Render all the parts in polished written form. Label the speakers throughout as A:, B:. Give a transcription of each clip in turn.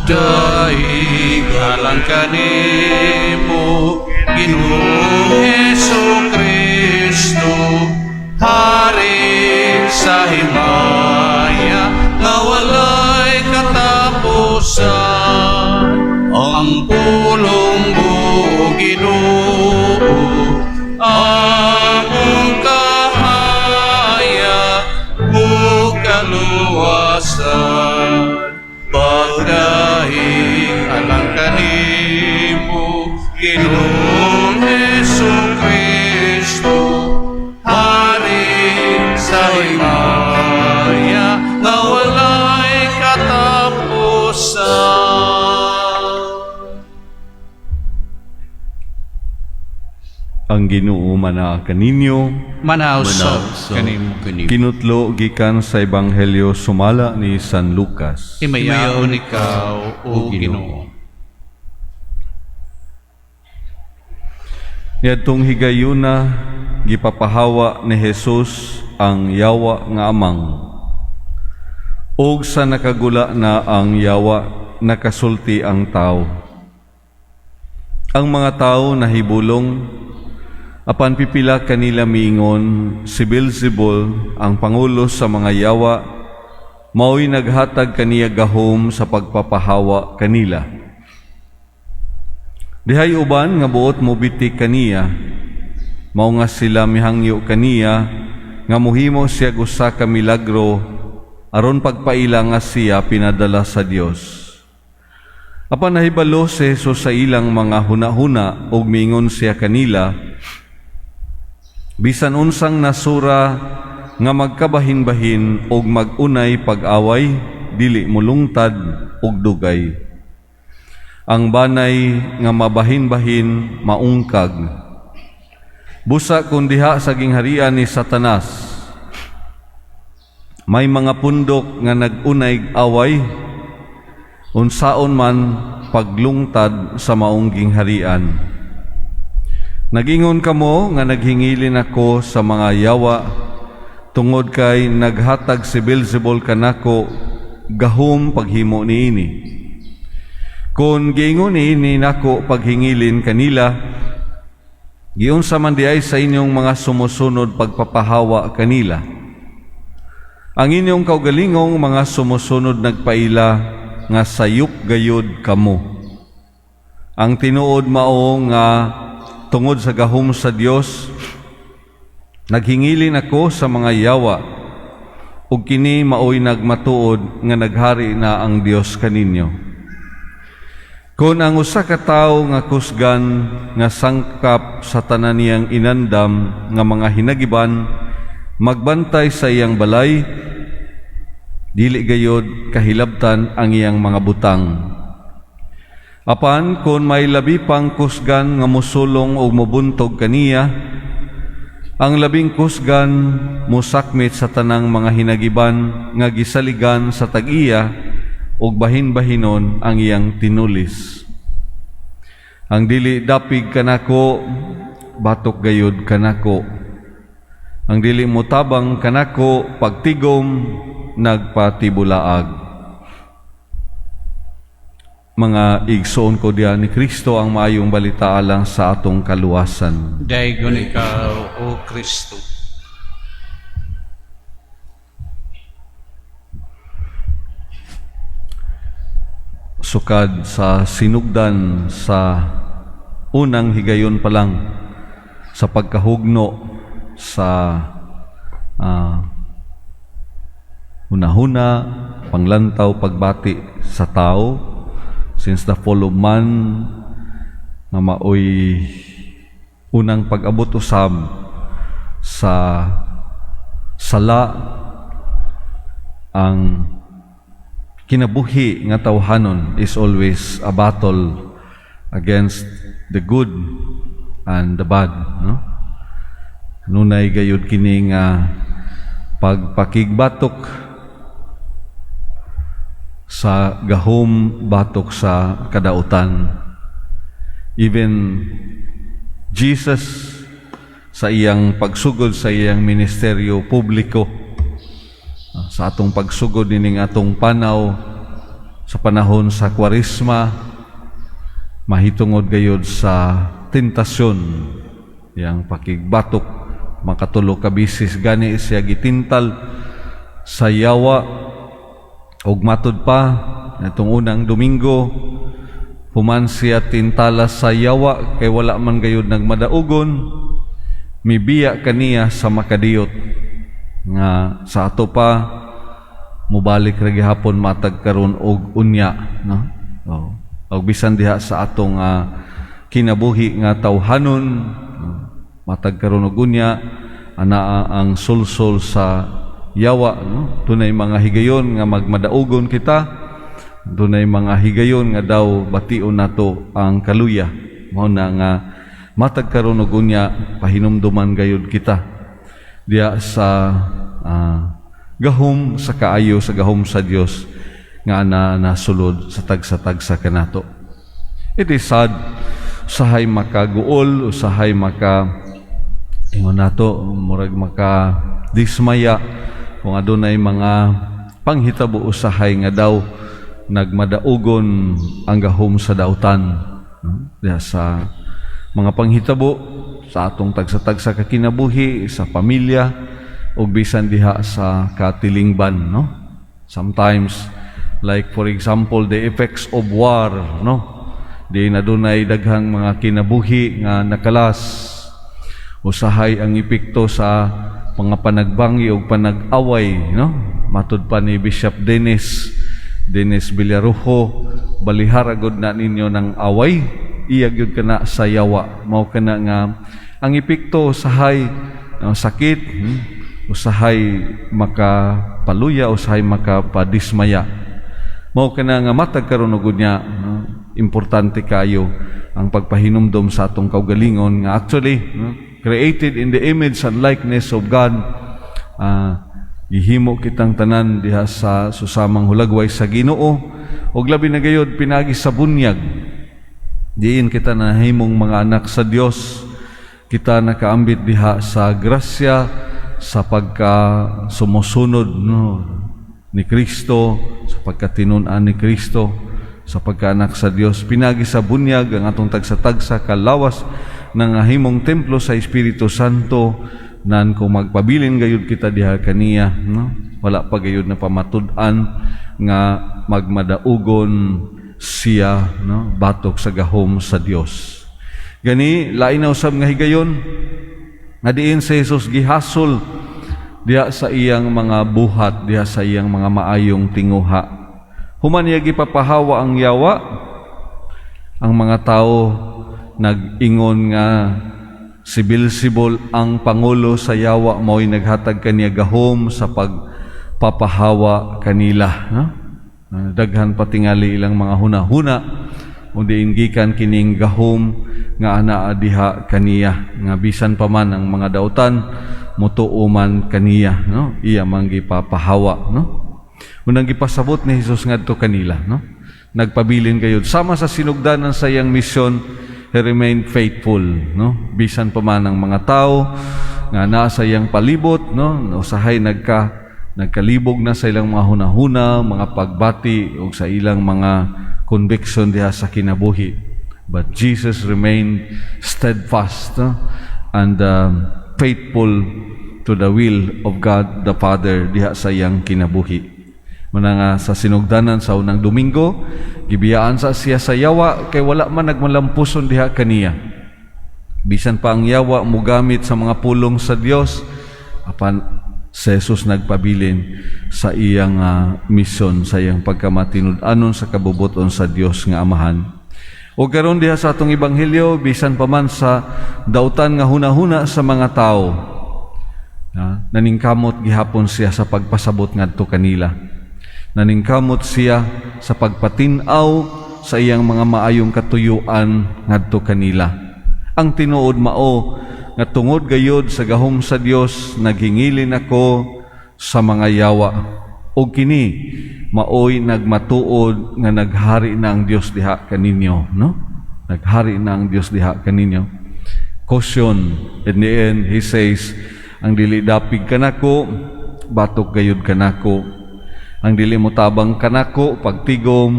A: Pagdaig alang kanimo, Ginoong Hesu Kristo, Hari sa himaya nga walay katapusan. Ang pulong mo, Ginoo, among kahayag ug kaluwasan. Pagdaig alang kanimo, Ginoong Hesu Kristo, Hari sa himaya nga walay katapusan.
B: Ang Ginoo manaa kaninyo.
A: Manaa usab kanimo.
B: Kinutlo gikan sa Ebanghelyo sumala ni San Lucas.
A: Himayaon ikaw, O Ginoo.
B: Niadtong higayuna, gipapahawa ni Jesus ang yawa nga amang. Ug sa nakagula na ang yawa, nakasulti ang tao. Ang mga tao nahibulong, apan pipila kanila miingon, si Beelzebul, ang pangulo sa mga yawa, mao'y naghatag kaniya gahom sa pagpapahawa kanila. Dihay uban nga buot mobiti kaniya, mao nga sila mihangyo kaniya nga mohimo siya usa ka milagro aron pagpaila nga siya pinadala sa Dios. Apan nahibalo si Jesus sa ilang mga hunahuna ug miingon siya kanila, bisan unsang nasura nga magkabahin-bahin ug mag-unay pag-away, dili molungtad ug dugay. Ang banay nga mabahin-bahin maungkag. Busa kung diha sa gingharian ni Satanas, may mga pundok nga nag-unay away, unsaon man paglungtad sa maong gingharian. Nagingon kamo nga naghingilin ako sa mga yawa tungod kay naghatag si Beelzebul kanako gahom paghimo niini. Kung giingon niini nako paghingilin kanila, giunsa man diay sa inyong mga sumusunod pagpapahawa kanila. Ang inyong kaugalingong mga sumusunod nagpaila nga sayop gayud kamo. Ang tinuod mao nga tungod sa gahom sa Dios naghingilin ako sa mga yawa, ug kini maoy nagmatuod nga naghari na ang Dios kaninyo. Kung ang usa ka tawo nga kusgan nga sangkap sa tanan niyang inandam nga mga hinagiban magbantay sa iyang balay, dili gayod kahilabtan ang iyang mga butang. Apan kung may labi pang kusgan nga mosulong o mobuntog kaniya, ang labing kusgan mosakmit sa tanang mga hinagiban nga gisaligan sa tag-iya ug bahin-bahinon ang iyang tinulis. Ang dili dapig kanako, batok gayud kanako. Ang dili motabang kanako, pagtigom nagpatibulaag. Mga igsoon ko diha ni Kristo, ang maayong balita alang sa atong kaluwasan.
A: Daygon ikaw, O Kristo.
B: Sukad sa sinugdan sa unang higayon pa lang sa pagkahugno sa hunahuna, panglantaw, pagbati sa tao, since the fall of man, nga maoy unang pag-abot usab sa sala, ang kinabuhi nga tawhanon is always a battle against the good and the bad, no? Nunay gayud kini nga pagpakigbatok sa gahom, batok sa kadautan. Even Jesus sa iyang pagsugod sa iyang ministeryo publiko, sa atong pagsugod nining atong panaw Sa panahon sa Kwaresma, mahitungod gayod sa tentasyon yang pakigbatok. Makatulo ka bisis gani siya gitintal sa yawa, ug matud pa natong unang Domingo, human siya tintala sa yawa kay wala man gayud nagmadaugon, mibiya kaniya sa makadiyot nga sa ato pa mubalik ra gihapon matag karon og unya, no? Oh. Og bisan diha sa atong kinabuhi nga tawhanon, no? Matag karon og unya anaa ang sulsol sa yawa, no? Dunay mga higayon nga magmadaugon kita, dunay mga higayon nga daw bation nato ang kaluya. Mao na nga matag karon og unya pahinumduman gayud kita diha sa gahom sa kaayo, sa gahom sa Dios nga na nasulod sa tagsa-tagsa kanato. It is sad, usahay makaguol, usahay maka ingon nato murag maka dismaya kung adunay mga panghitabo usahay nga daw nagmadaugon ang gahom sa dautan, no? Diha sa mga panghitabo sa atong tagsa-tagsa ka kinabuhi, sa pamilya ug bisan diha sa katilingban, no? Sometimes, like for example, the effects of war, no? Di na dunay daghang mga kinabuhi nga nakalas. Usahay ang epekto sa mga panagbangi o panag-away, no? Matud pa ni Bishop Dennis Dennis Villarujo, balihara gud na ninyo ng away, iya gyud kana sa yawa. Mao kana nga ang epekto usahay, no, sakit, usahay makapaluya, usahay makapadismaya. Mao kana nga matag karon og unya, no, importante kayo ang pagpahinumdom sa atong kaugalingon nga actually, no, created in the image and likeness of God, gihimo kitang tanan diha sa susamang hulagway sa Ginoo, ug labi na gayod pinagi sa bunyag diin kita nahimong mga anak sa Dios. Kita nakaambit diha sa grasya sa pagka sumusunod, no, ni Kristo, sa pagkatinun-an ni Kristo, sa pagkaanak sa Dios pinagi sa bunyag. Ang atong tagsa-tagsa kalawas ng himong templo sa Espiritu Santo nan kung magpabilin gayud kita diha kaniya, no, wala pa gayud na pamatud-an nga magmadaugon siya, no, batok sa gahom sa Dios. Gani lain na usab nga higayon nga diin si Jesus gihasol diha sa iyang mga buhat, diha sa iyang mga maayong tinguha. Human niya gipapahawa ang yawa, ang mga tao nag-ingon nga si Beelzebul, ang pangulo sa yawa, mao'y naghatag kaniya gahom sa pagpapahawa kanila, no? Daghan patingali ilang mga huna-huna ug diin gikan kining gahom nga anaa diha kaniya, nga bisan pa man ang mga dautan mutuo man kaniya, no, iya man gipapahawa, no? Unang gipasabot ni Jesus ngadto kanila, no, nagpabilin gayud sama sa sinugdanan sa iyang misyon. He remained faithful, no, bisan pa man ang mga tao nga nasa iyang palibot, no, usahay nagkalibog na sa ilang mga hunahuna, mga pagbati ug sa ilang mga conviction diha sa kinabuhi. But Jesus remained steadfast, no, and faithful to the will of God the Father diha sa iyang kinabuhi. Muna nga sa sinugdanan sa unang Domingo, gibiyaan sa siya sa yawa kay wala man nagmalampuson diha kaniya. Bisan pa ang yawa mugamit sa mga pulong sa Dios, apan si Jesus nagpabilin sa iyang misyon, sa iyang pagkamatinud-anon sa kabubuton sa Dios nga Amahan. O karon diha sa atong ebanghelyo, bisan pa man sa dautan nga hunahuna sa mga tao, naningkamot gihapon siya sa pagpasabot ngadto kanila. Naningkamot siya sa pagpatin-aw sa iyang mga maayong katuyuan ngadto kanila. Ang tinuod mao nga tungod gayod sa gahom sa Dios naghingilin ako sa mga yawa. Og kini maoy nagmatuod nga naghari na ang Dios diha kaninyo, no? Naghari na ang Dios diha kaninyo. Caution. In the end, he says, ang dili dapig kanako, batok gayud kanako. Ang dili mo tabang kanako pagtigom,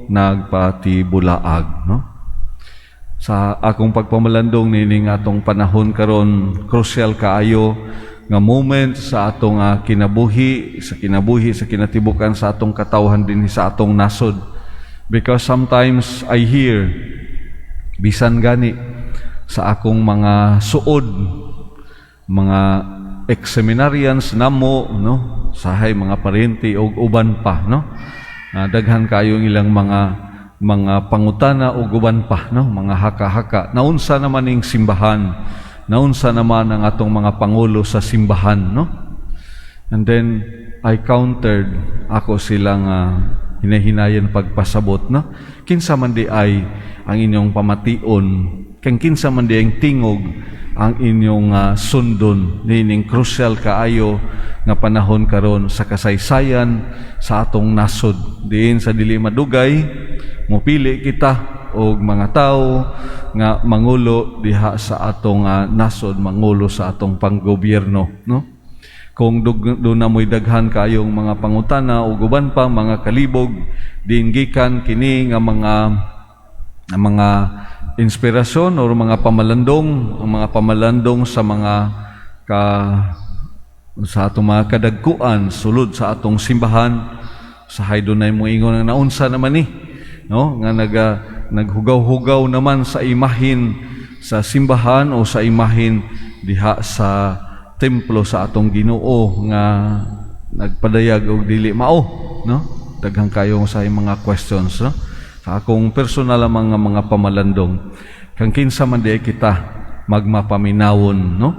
B: nagpatibulaag, no? Sa akong pagpamalandong nining atong panahon karon, crucial kaayo nga moment sa atong kinabuhi, sa kinatibukan sa atong katawhan dinhi sa atong nasod. Because sometimes I hear, bisan gani sa akong mga suod, mga ex-seminarians namo, no, sahay mga parente og uban pa, no, daghan kayo ilang mga pangutana og uban pa, no, mga haka-haka, naunsa naman ning simbahan, naunsa naman ang atong mga pangulo sa simbahan, no? And then I countered, ako silang hinahinayan pagpasabot, no, kinsa man di ay ang inyong pamation, kang kinsa man di ang tingog ang inyong sundon nining crucial kaayo nga panahon karon sa kasaysayan sa atong nasod, diin sa dili madugay mopili kita og mga tawo nga mangulo diha sa atong nasod, mangulo sa atong panggobyerno, no? Kung doon na mo'y daghan kayong mga pangutana ug uban pa mga kalibog diin gikan kini nga mga inspirasyon or mga pamalandong, ang mga pamalandong sa mga ka sa atong mga kadagkuan sulod sa atong simbahan, sa dunay mo ingon nga naunsa naman ni, no, nga naghugaw-hugaw naman sa imahin sa simbahan o sa imahin diha sa templo sa atong Ginoo nga nagpadayag og dili mao, no? Daghan kayo sa mga questions, no? Sa akong personal mga pamalandong, kang kinsa man di kita magmapaminawon, no,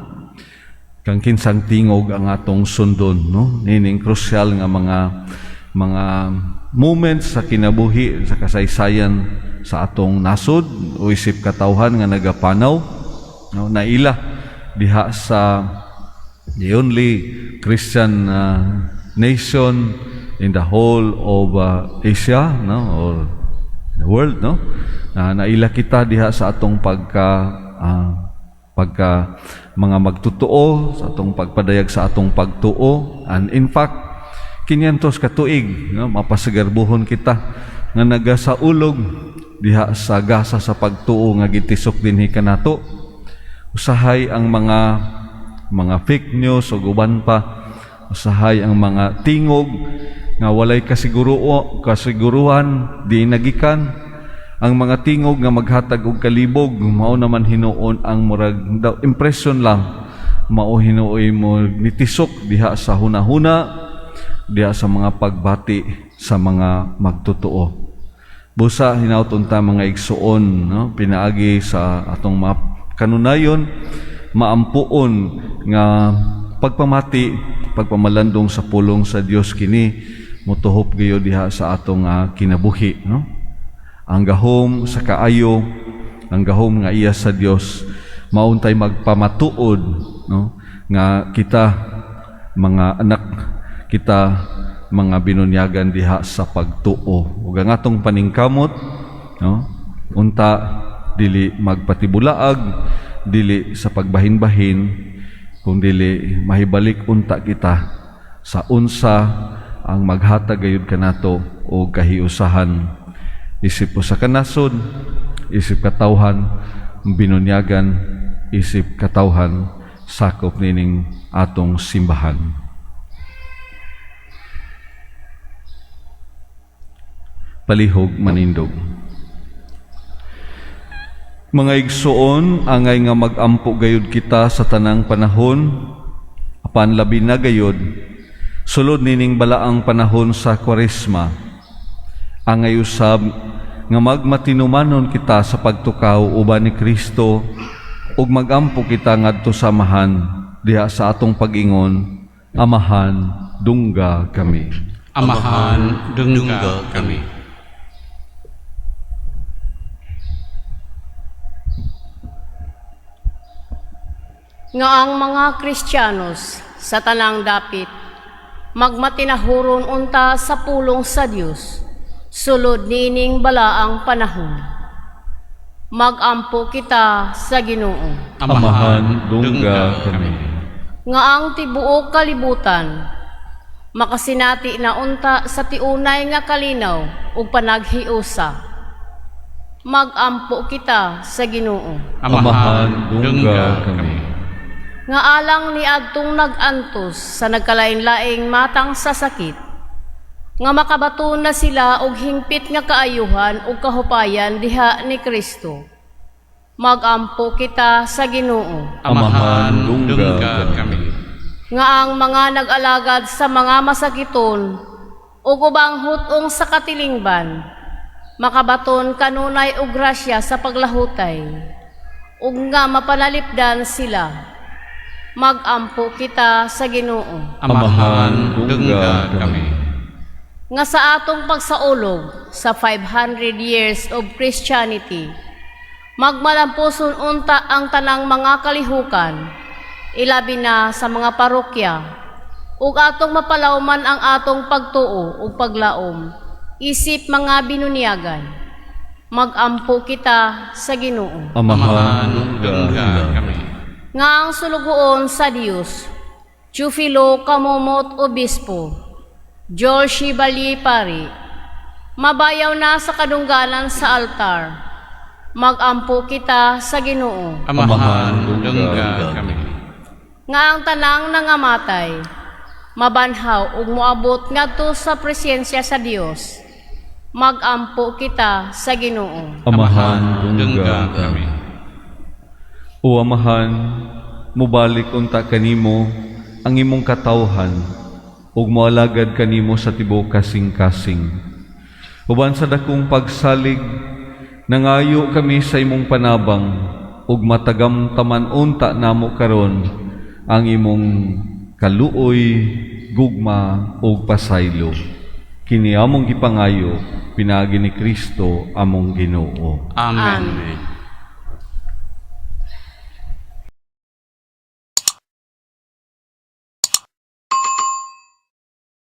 B: kang kinsang tingog ang atong sundon, no, nining krusyal nga mga moments sa kinabuhi, sa kasaysayan sa atong nasod o isip katawhan nga nagapanaw, no, naila diha sa the only Christian nation in the whole of Asia, no, or the world, no, naila kita diha sa atong pagka mga magtotoo, sa atong pagpadayag sa atong pagtuo. And in fact, 500 ka tuig, no, mapasagarbuhon kita nga nagasaulog diha sa gasa sa pagtuo nga gitisok dinhi kanato. Usahay ang mga fake news ug uban pa, usahay ang mga tingog nga walay kasiguruhan di nagikan, ang mga tingog nga maghatag og kalibog, mao naman hinuon ang murag impression lang, mao hinuoy mo nitisok diha sa hunahuna, diha sa mga pagbati sa mga magtotoo. Busa hinaut unta, mga igsuon, no, pinaagi sa atong mga kanunayon, maampuon nga pagpamati, pagpamalandong sa pulong sa Dios kini motuhop gayo diha sa atong kinabuhi, no? Ang gahom sa kaayo, ang gahom nga iya sa Dios, mauntay magpamatuod, no, nga kita mga anak, kita mga binunyagan diha sa pagtuo. Ug ang atong paningkamot, no, unta dili magpatibulaag, dili sa pagbahin-bahin, kung dili mahibalik unta kita sa unsa ang maghatag gayud kanato og kahiusahan isip usa ka nasod, isip katawhan binunyagan, isip katawhan sakop nining atong simbahan. Palihog manindog. Mga igsoon, angay nga mag-ampo gayud kita sa tanang panahon, apan labi na gayud sulod nining balaang panahon sa Kwaresma. Angay usab nga magmatinumanon kita sa pagtukaw uban ni Kristo ug magampo kita ngadto sa Amahan diha sa atong pag-ingon, Amahan, dungga kami.
A: Amahan, dungga kami.
C: Nga ang mga Kristiyanos sa tanang dapit magmatinahuron unta sa pulong sa Dios sulod niining balaang panahon. Magampo kita sa Ginoo.
B: Amahan, dungga kami.
C: Nga ang tibuok kalibutan Makasinati na unta sa tiunay nga kalinaw ug panaghiusa. Magampo kita sa Ginoo.
B: Amahan, dungga kami.
C: Nga alang ni adtong nag-antos sa nagkalain-laing matang sa sakit, nga makabaton na sila og hingpit nga kaayuhan ug kahupayan diha ni Kristo. Magampo kita sa Ginoo.
A: Amahan, dungga kami.
C: Nga ang mga nag-alagad sa mga masakiton ug ubang hut-ong sa katilingban makabaton kanunay og grasya sa paglahutay ug nga mapanalipdan sila. Magampo kita sa Ginoo.
A: Amahan, dungga kami.
C: Nga sa atong pagsaulog sa 500 years of Christianity, magmalampuson unta ang tanang mga kalihukan, ilabi na sa mga parokya, ug atong mapalawman ang atong pagtuo ug paglaom isip mga binunyagan. Magampo kita sa Ginoo.
B: Amahan,
A: dungga kami.
C: Nga ang sulugoon sa Dios, Teofilo Camomot Obispo, Joel Chevalier Pari, mabayaw na sa kadungganan sa altar. Magampo kita sa Ginoo.
A: Amahan, dungga kami.
C: Nga ang tanang nangamatay, mabanhaw ug moabot ngadto sa presensya sa Dios. Magampo kita sa Ginoo.
B: Amahan,
A: dungga kami.
B: O Amahan, mubalik unta kanimo ang imong katawhan ug moalagad kanimo sa tibuok kasing-kasing. Uban sa dakong pagsalig, nangayo kami sa imong panabang ug matagamtaman unta namo karon ang imong kaluoy, gugma ug pasaylo. Kini among gipangayo pinaagi ni Kristo among Ginoo.
A: Amen.